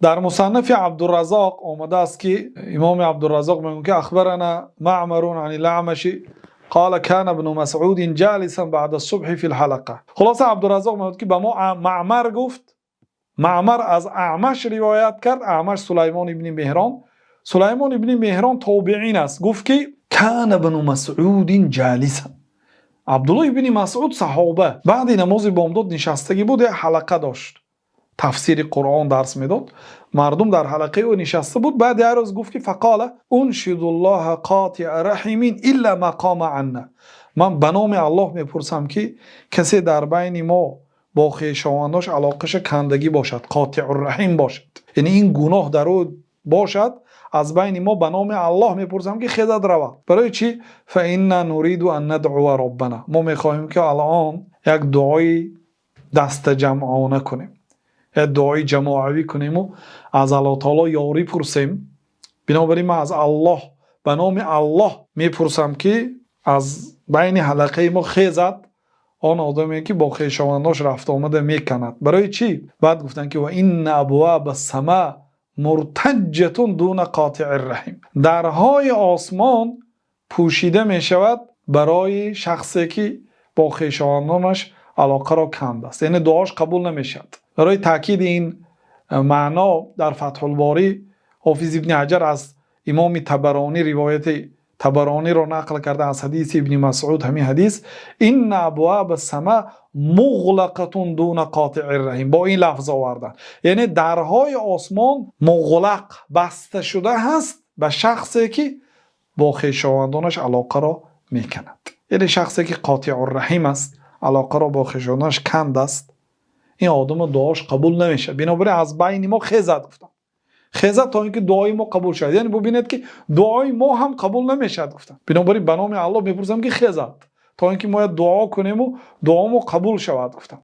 Дар Мусаннафи Абдурраззоқ омадааст, ки Имом Абдурраззоқ мегӯяд, ки أخبرنا معمر عن الأعمش قال كان ابن مسعود جالسا بعد الصبح في الحلقة. Хулоса, Абдурраззоқ мегӯяд, ки ба мо Маъмар гуфт, Маъмар аз Аъмаш ривоят кард. Аъмаш Сулаймон ибни Меҳрон, Сулаймон ибни Меҳрон тобеин аст. Гуфт, ки كان ابن مسعود جالسا, Абдуллоҳ ибни Масъуд саҳоба баъди намози бомдод нишастагӣ буд, як ҳалақа дошт, тафсири Қуръон дарс медод, мардум дар ҳалақаи ӯ нишаста буд. Баъд як рӯз гуфт, ки فقال أنشد الله قاطع رحم إلا ما قام عنا. Ман ба номи Аллоҳ мепурсам, ки касе дар байни мо бо хешовандош алоқаша кандагӣ бошад, قاطع الرحم бошад, яъне ин гуноҳ дар ӯ бошад, аз байни мо ба номи Аллоҳ мепурсам, ки хезад, равад. Барои чӣ? فإنا نريد أن ندعو ربنا. Мо мехоҳем, ки алон як дуои дастаҷамъона кунем, як дуои ҷамоавӣ кунему аз Аллоҳ таоло ёрӣ пурсем. Бинобар ин ман аз Аллоҳ, ба номи Аллоҳ мепурсам, ки аз байни ҳалақаи мо хезад он одаме, ки бо хешовандош рафтуомада мекунад. Барои чӣ? Баъд гуфтанд, ки وإن أبواب السماء مرتجة دون قاطع الرحم. Дарҳои осмон пӯшида мешавад барои шахсе, ки бо хешовандонаш алоқаро кандааст, яъне дуош қабул намешавад. Барои таъкиди ин маъно дар Фатҳулборӣ Ҳофиз ибни Ҳаҷар аз Имоми Табаронӣ ривояти Табарониро нақл карда, аз ҳадиси Ибни Масъуд ҳамин ҳадис: إن أبواب السماء مغلقة دون قاطع الرحم. Бо ин лафз овардан, яъне дарҳои осмон مغلق, баста шуда ҳаст ба шахсе, ки бо хешовандонаш алоқаро мекунад, яъне шахсе, ки قاطع الرحم аст, алоқаро бо хешовандонаш канд аст, ин одама дуош қабул намешавад. Бинобар ин аз байни мо хезад, гуфтам, хезад, то ин ки дуои мо қабул шавад. Яъне бубинед, ки дуои мо ҳам қабул намешавад, гуфтам. Бинобар ин ба номи Аллоҳ мепурсам, ки хезад, то ин ки мо як дуо кунему дуомо қабул шавад, гуфтам.